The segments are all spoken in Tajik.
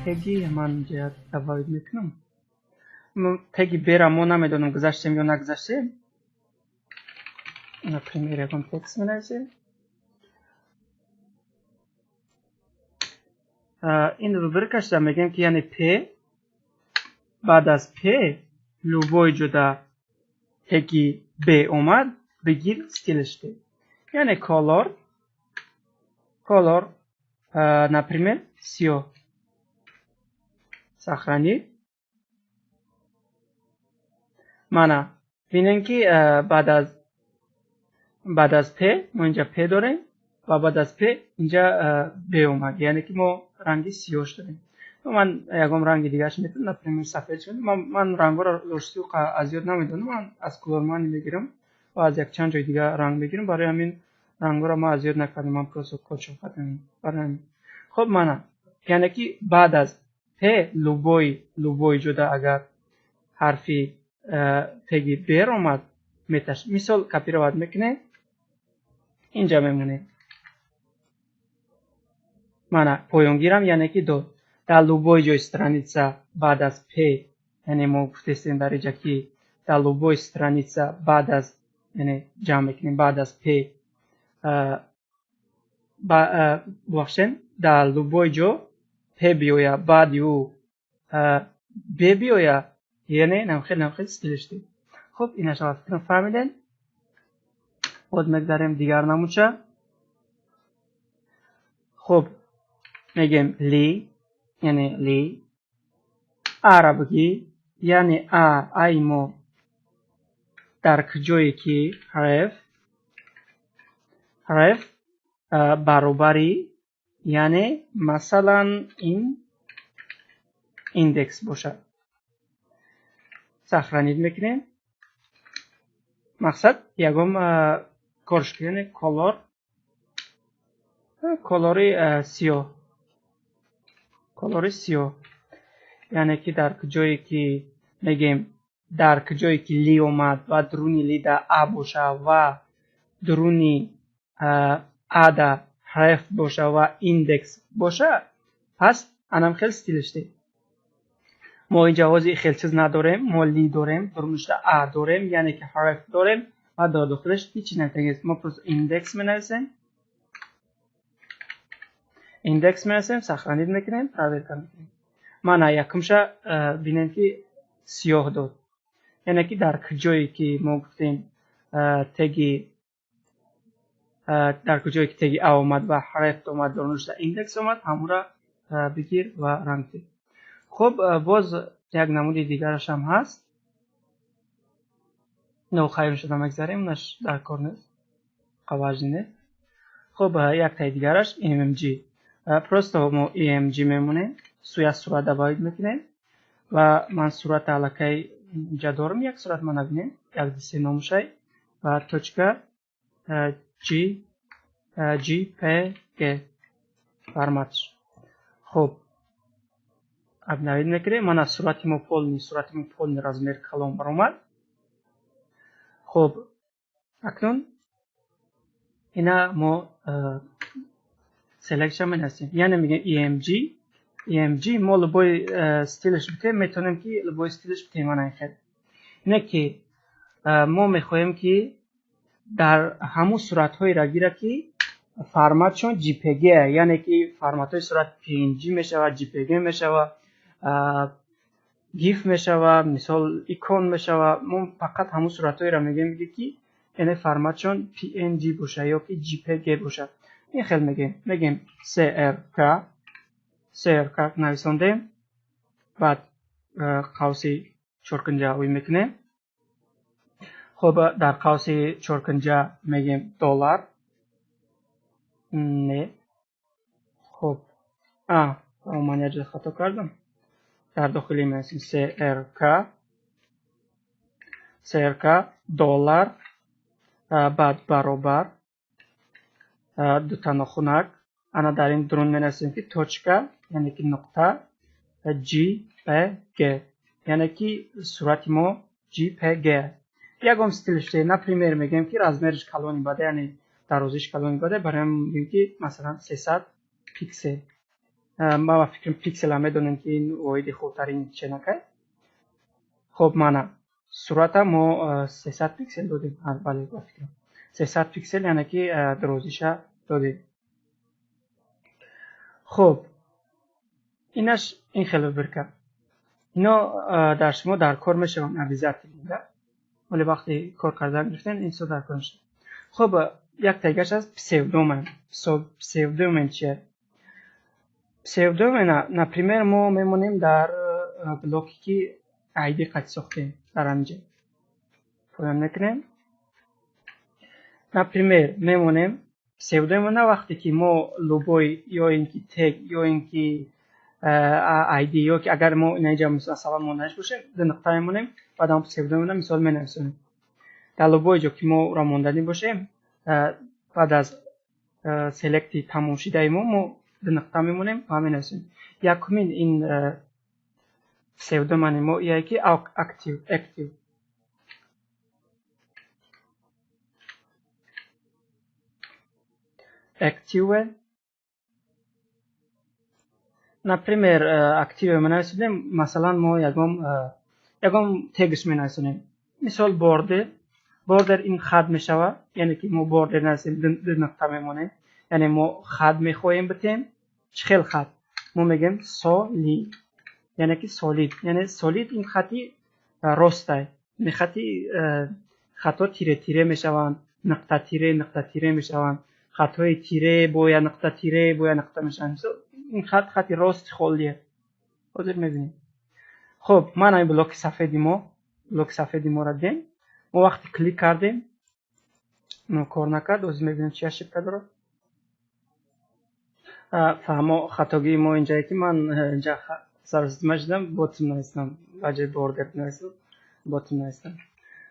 Теги ман инҷа добавить мекунам. Теги бера мо намедонам, гузаштем ё нагузаштем. Например, ягон текст менависем. Ин рубрикашда мегӯем, ки яъне п баъд аз п любой ҷода теги б омад, бигир, стилш де, яъне color, например, сиёҳ. Сохранить. Мана, бинем, ки баъд аз п мо инҷа п дорем ва баъд аз п инҷа б омад, яъне ки мо ранги сиёҳш дорем. Ман ягон ранги дигараш метавонам, например, сафед шуд. Ман рангҳоро ростӣ аз ёд намедонам, ман аз Colormani мегирам ва аз якчанд ҷои дигар ранг мегирам. Барои ҳамин рангҳоро ман аз ёд накардам, ман просто кодшо кардам барои ҳамин. Хуб, мана, яъне ки баъд аз п любой ҷода агар ҳарфи теги бер омад, меташ. Мисол, копировать мекунем, инҷа мемонем. Мана, поёнгирам, яъне ки дод дар любой ҷои страница баъд аз п, яъне мо гуфтестем дар инҷа, ки дар любой страница баъд аз, яъне ҷамъ мекунем, баъд аз п, бубахшед, дар любой ҷо п биёя, баъди ӯ б биёя, яъне намхел стилш дид. Хуб, инаша фикрам фаҳмидем. Боз мегзарем дигар намуча. Хуб, мегем li, яъне li ара бигӣ, яъне а ай мо дар куҷое ки href баробари, яъне масалан, ин индекс бошад. Сохранить мекунем. Мақсад ягон корш, яъне color и сиёҳ, color и сиёҳ, яъне ки дар куҷое ки мегем, дар куҷое ки li омад ва дуруни li да а боша ва дуруни а да href боша ва индекс боша, пас анам хел стилш дед. Мо инҷа ҳозир хел чиз надорем. Мо li дорем, дурунашда а дорем, яъне ки href дорем ва дар дохилаш ҳеҷ натагист. Мо просто индекс менависем, индекс менависем, сохранить мекунем, проверка мекунем. Мана, якумша бинем, ки сиёҳ дод, яъне ки дар куҷое ки мо гуфтем теги, дар куҷое ки теги а омад ва href омад, дурунашда индекс омад, ҳамонро бигир ва ранг деҳ. Хуб, боз як намуди дигарашам ҳаст. Но хайр шуда мегзарем, унаш дар кор нест, қаважни нест. Хуб, яктаи дигараш img. Просто мо img мемонем, суя сурат добавить мекунем ва ман сурата аллакай инҷа дорам, як сурат мана бинем, як ду се номушай ва точка g jpg форматш. Хуб, обновить мекунем. Мана, сурати мо полный, сурати мо полный размер калон баромад. Хуб, акнун ина мо selection менависем, яъне мегӯем img. Img мо любой стилш битем, метавонем ки любой стилш битем. Мана, хел ине ки мо мехоҳем, ки дар ҳамун суратҳоеро гирад, ки форматшон jpg, яъне ки форматҳои сурат png мешавад, jpg мешавад, gif мешавад, мисол, икон мешавад. Мо фақат ҳамун суратҳоеро мегӯем, ки яъне форматшон png бошад ё ки jpg бошад. Ин хел мегӯем, мегӯем src, src нависондем, баъд қавси чоркунҷа ӯй мекунем. Хуб, дар қавси чоркунҷа мегӯем доллар, не, хуб, а ман як ҷо хато кардам. Дар дохили менависем src, src доллар, баъд баробар, дута нохунак. Ана, дар ин дурун менависем, ки точка, яъне ки нуқта, jpg, яъне ки сурати мо jpg. Ягон стилш, например, мегӯем, ки размериш калони бада, яъне дарозиш калони бада, барои мегӯем, ки масалан 300 пиксел. Ма ба фикрам, пиксела медонем, ки ин воҳиди хурдтарин ченакай. Хоб, мана сурата мо 300 пиксел додем. Бале, ба фикрам, 300 пиксел, яъне ки дарозиша додем. Хуб, инаш ин хеле выборка. Ино дар шумо дар кор мешаванд обязательно, вале вақте кор кардан гирифтен, ин чизо дар кор мешавад. Хуб, як тагаш аст pseudomen. Pseudomen чия? Pseudomen, например, мо мемонем дар блоке, ки id қад сохтем, дар ҳаминҷа поён мекунем. Например, мемонем pseudomen. Вақте ки мо любой, ё ин ки тег, ё ин ки id, ё ки агар мо инаҷа масалан монданаш бошем, ду нуқта мемонем, баъд ҳам pseudomen мисол менависонем. Дар любой ҷо ки мо ӯро монданӣ бошем, баъд аз select и тамомшидаи мо ду нуқта мемонем ва менависонем. Якумин ин pseudomen и мо ие ки active, active. Например, active менависонем. Масалан, мо ягон тегш менависонем, мисол border. Border ин хат мешавад, яъне ки мо border нависем, ду нуқта мемонем, яъне мо хат мехоҳем битем. Чӣ хел хат? Мо мегӯем solid, яъне ки solid, яъне solid ин хати ростай, ин хати хатҳо тире тире мешаванд, нуқта тире нуқта тире мешаванд, хатҳои тире бо як нуқта, тире бо як нуқта мешаванд. Ин хат хати рости холие. Ҳозир мебинем. Хуб, ман ҳамин блоки сафеди мо, блоки сафеди моро дидем. Мо вақте клик кардем, кор накард. Ҳозир мебинем, чи ошибка дорад. Фаҳмо, хатогии мо инҷае, ки ман инҷа сарситма шудам, bottom навистам, ба ҷои border навистам, bottom навистам.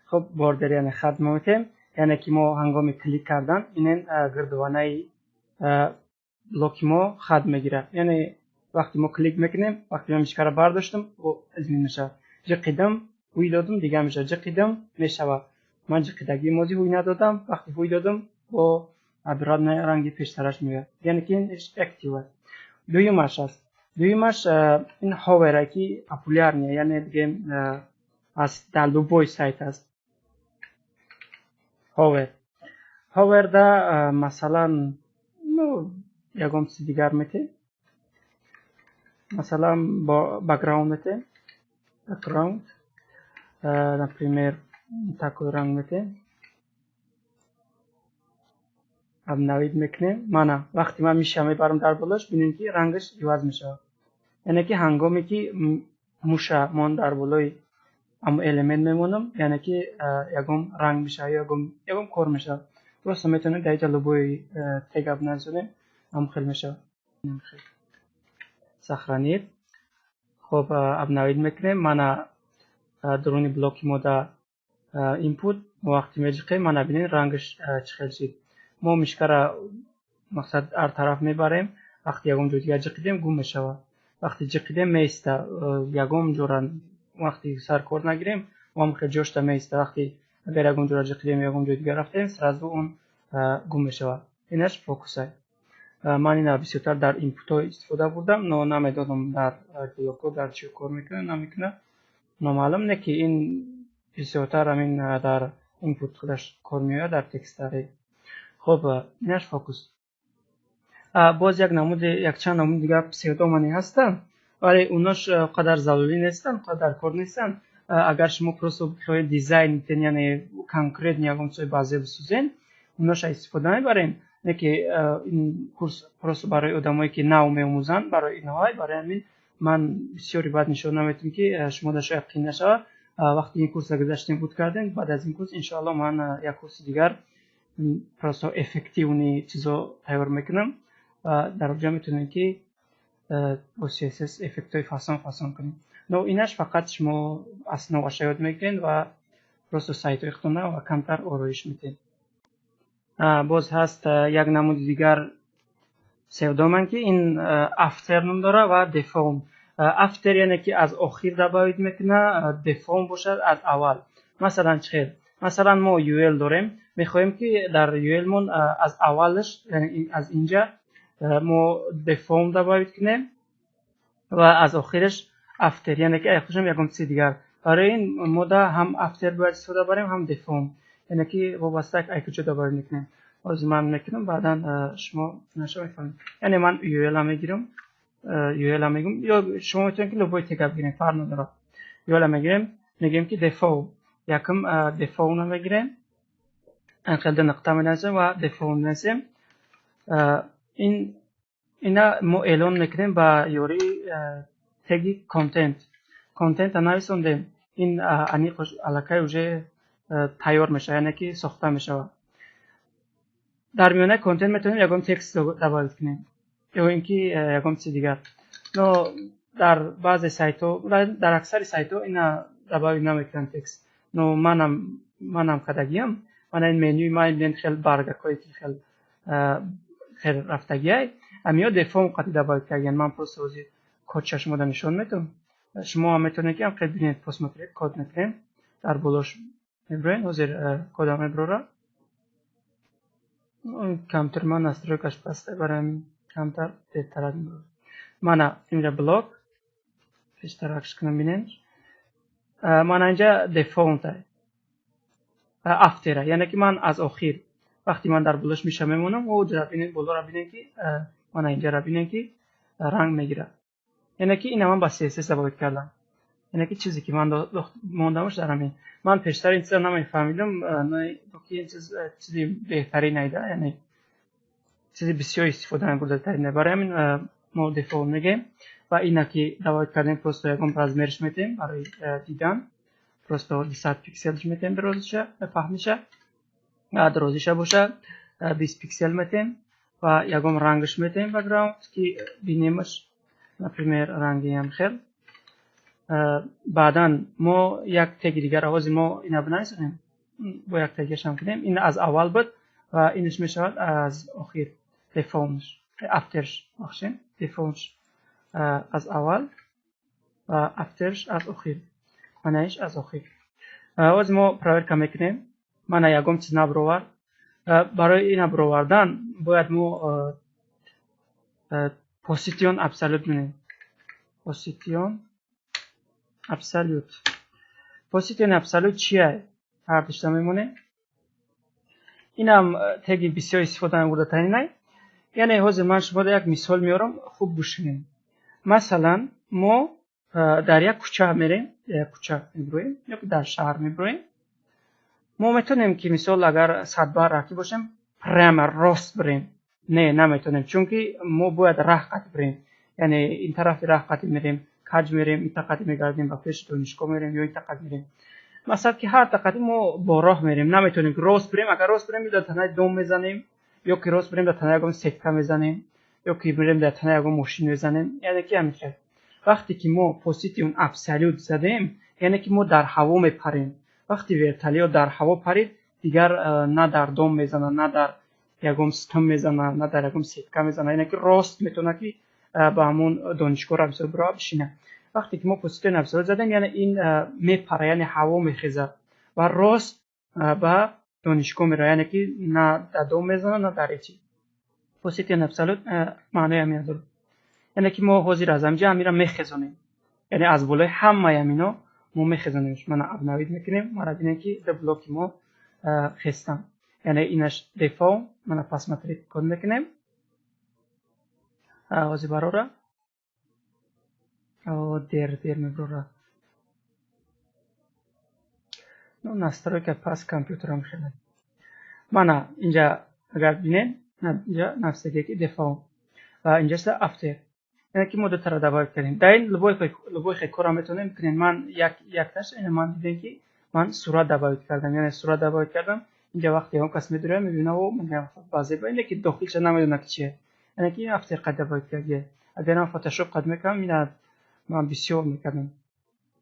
Хуб, border яъне хат мо метем, яъне ки мо ҳангоми клик кардан инен гирдуванаи блоки мо хат мегирад. Яъне вақте мо клик мекунем, вақте ман мишкаро бардоштам, измин мешавад. Ҷиқидам, ҳуй додум, дигар мешавад, ҷиқидам, мешавад. Ман ҷиқидагии мози ҳуй надодам, вақте ҳуй додум, бо обратно ранги пештараш меояд, яъне ки ин active аст. Дуюмаш аст, дуюмаш ин hover, ки популярный, яъне бигем, аз дар любой сайт аст hover. Hover да, масалан, ну, ягон чизи дигар метем, масалан, бо background метем, background, например, такой ранг метем. Обновить мекунем. Мана, вақте ман миша мебарам дар болош, бинем, ки рангаш иваз мешавад. Яъне ки ҳангоме ки муша мон дар болои ам элемент мемонам, яъне ки ягон ранг мешавад, ягон кор мешавад. Просто метавонем дар инҷа любой тег нависонем, ҳам хел мешавад. Сохранить. Хуб, обновить мекунем. Мана, дуруни блоки мо да input вақте меҷиқем, мана бинед, рангаш чӣ хел шид. Мо мишкара, мақсад, ҳар тараф мебарем, вақте ягон ҷо дигар ҷиқидем, гум мешавад. Вақте ҷиқидем, меиста ягон ҷора. Вақте сар кор нагирем, он хел ҷошта меиста. Вақте агар ягон ҷора ҷиқидем, ягон ҷои дигар рафтем, сразу он гум мешавад. Инаш фокусай. Ман ина бисёртар дар input ҳо истифода бурдам, но намедонам, дар блокҳо дар чӣ кор мекунад, намекунад, номаълум. Не ки ин бисёртар ҳамин дар input худаш кор меояд, дар textarea. Хуб, инаш фокус. Боз як намуди, якчанд намуди дигар pseudomen е ҳастанд, вале унош қадар зарурӣ нестанд, қадар кор нестанд. Агар шумо просто бихоҳед дизайн, яъне конкретно ягон чизи баъзе бисозен, уноша истифода мебарем. Не ки ин курс просто барои одамое, ки нав меомӯзанд, барои инҳоай. Барои ҳамин ман бисёри баъд нишон наметем, ки шумо дар шояд қин нашавад. Вақте ин курсро гузаштем, буд кардем, баъд аз ин курс, иншоалло, ман як курси дигар, просто эффективный чизо тайёр мекунам. Дар онҷо метавонем, ки бо CSS эффектҳои фасон фасон кунем. Но инаш фақат шумо основа ша ёд мегиред ва просто сайтҳои худтона ва камтар ороиш медиҳед. Боз ҳаст як намуди дигар pseudomen, ки ин after ном дорад ва default. After яъне ки аз охир добавить мекунад, default бошад аз аввал. Масалан, чӣ хел? Масалан, мо ul дорем, мехоҳем, ки дар ul мон аз аввалаш, яъне аз инҷа мо default добавить кунем. Ва аз охираш after, яъне ки охирашам ягон чизи дигар. Барои ин мо да ҳам after бояд истифода барем, ҳам default, яъне ки вобаста ай куҷо добавить мекунем. Ҳозир ман мекунам, баъдан шумо наша мефаҳмед. Яъне ман UL мегирам, UL мегӯм, ё шумо метавонед ки любой тег бигирем, фарқ надорад. UL мегирем, мегӯем ки default, якум default мегирем, анқалда нуқта менависем ва default менависем. Ин ина мо эълон мекунем ба ёрии теги content. Content нависондем, ин аниқ аллакай уже тайёр мешавад, яъне ки сохта мешавад. Дар миёнаи content метавонем ягон текст добавить кунем ё ин ки ягон чизи дигар. Но дар баъзе сайтҳо, дар аксари сайтҳо ина добавить намекунанд текст. Но манам кардагиам. Мана ин менюи ман, бинед, хел баргакҳое ки хел рафтагиай, ҳамиҳо default қати добавить кардагиянд. Ман просто ҳозир кодша шумода нишон медиҳам, шумо ҳам метавонед ки ҳам хел бинед. Посмотреть код мекунем, дар болош мебироем, ҳозир кодам мебирора. Компютери ман настройкаш паста, барои ҳамин камтар дертарак мебирорад. Мана инҷа блок пештаракш кунам, бинед. Мана инҷа default after, яъне ки ман аз охир вақте ман дар болош миша мемонам, бинед, болоро бинед, ки мана инҷаро бинед, ки ранг мегирад. Яъне ки ина ман ба CSS добавить кардам, яъне ки чизе ки ман мондамаш дар ҳамин. Ман пештар ин чизро намефаҳмидам, ки ин чиз чизи беҳтарин айда, яъне чизи бисёр истифода мебурдатарин. Барои ҳамин мо default мегӯем ва ина ки добавить кардем, просто ягон размерш метем барои дидан, просто 200 пикселш метем дарозиша, паҳниша, дарозиша боша 20 пиксел метем ва ягон рангаш метем, бэкграунд, ки бинемаш, например, ранги хел. Баъдан мо як теги дигар, ҳозир мо ина бинависем, бо як тегашам кунем. Ин аз аввал буд ва инаш мешавад аз охир, default after, бахшем, default аз аввал ва after аз охир. Манаиш аз охир. Ҳозир мо проверка мекунем. Мана, ягон чиз набировард. Барои ина бировардан бояд мо position absolute бинем. Position absolute. Position absolute чия? Ҳардушта мемонем. Инам теги бисёр истифода мебурдатаринай. Яъне ҳозир ман шуморо як мисол меорам, хуб гӯш кунед. Масалан, мо дар як кӯча мерем, як кӯча мебироем ё дар шаҳр мебироем. Мо метавонем ки, мисол, агар садбар рафта бошем, прямо рост бирем? Не, наметавонем, чунки мо бояд раҳ қати бирем, яъне ин тарафи раҳ қати мерем, каҷ мерем, ин тақати мегардем, ба пеши донишгоҳ мерем ё ин тақат мерем. Масалан, ки ҳар тақати мо бо роҳ мерем, наметавонем ки рост бирем. Агар рост бирем, дар танаи дом мезанем, ё ки рост бирем, дар танаи ягон сетка мезанем, ё ки бирем, дар танаи ягон мошин мезанем. Яъне ки ҳамин хел. Вақте ки мо position absolute задем, яъне ки мо дар ҳаво мепарем. Вақте вертолёт дар ҳаво парид, дигар на дар дом мезанад, на дар ягон стум мезанад, на дар ягон сетка мезанад, яъне ки рост метавонад ки ба ҳамон донишгоҳ мисол бирава, бишинад. Вақте ки мо position absolute задем, яъне ин мепара, яъне ҳаво мехезад ва рост ба донишгоҳ меравад, яъне ки на дар дом мезанад, на дар ҳечи. Position absolute маънои ҳамин дорад, яъне ки мо ҳозир аз ҳаминҷа ҳаминро мехезонем, яъне аз болои ҳамаи ҳамино мо мехезонем. Мана, обновить мекунем, мара бинем, ки ду блоки мо хестанд, яъне инаш default. Мана, посмотреть код мекунем, ҳозир барора, дер дер мебарора. Ну, настройка пас компютерам хеле. Мана инҷа агар бинем, инҷа нависаге ки default ва инҷаста after, яъне ки мо дутара добавить кардем. Дар ин любой хел кора метавонем кунем. Ман якташ ина ман дидем, ки ман сурат добавить кардам, яъне сурат добавить кардам. Инҷа вақте ягон кас медурад, мебинад, мегӯям баъзе ине ки дохилша намедонад, ки чие, яъне ки ин after қад добавить кардия. Агар ман Фотошоп қад мекардам, ина ман бисёр мекардам.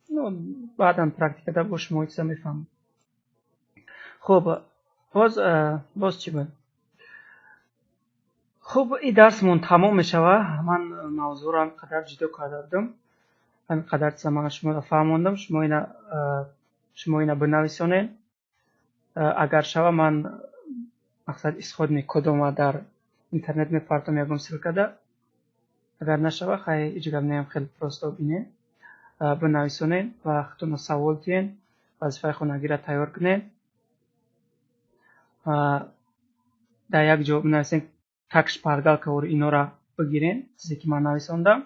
Ну, баъдан практикада бо шумо чиза мефаҳмам. Хуб, боз чӣ буд? Хуб, ин дарсмон тамом мешавад. Ман мавзӯъро ҳамин қадар ҷудо карда будам, ҳамин қадар чиза ман шуморо фаҳмондам. Шумо ина бинависонед. Агар шава, ман мақсад исходный кодома дар интернет мепартом, ягон ссылкада. Агар нашава, хай, ҳеҷ гап неам, хеле просто бинед, бинависонед ва худтонро савол диҳед, вазифаи хонагиро тайёр кунед, дар як ҷо бинависед, как шпаргалкаҳоро инора бигиред, чизе ки ман нависондам.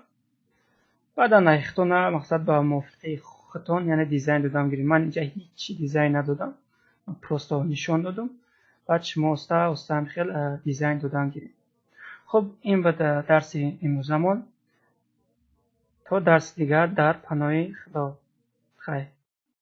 Баъдан худтона, мақсад, ба мувофиқи худтон, яъне дизайн додам гиред. Ман инҷа ҳеҷ дизайн надодам, просто нишон додам. Баъд шумо оста оста хел дизайн додан гиред. Хуб, ин буд дарси имрӯзамон. То дарси дигар дар паноҳи Худо, хайр.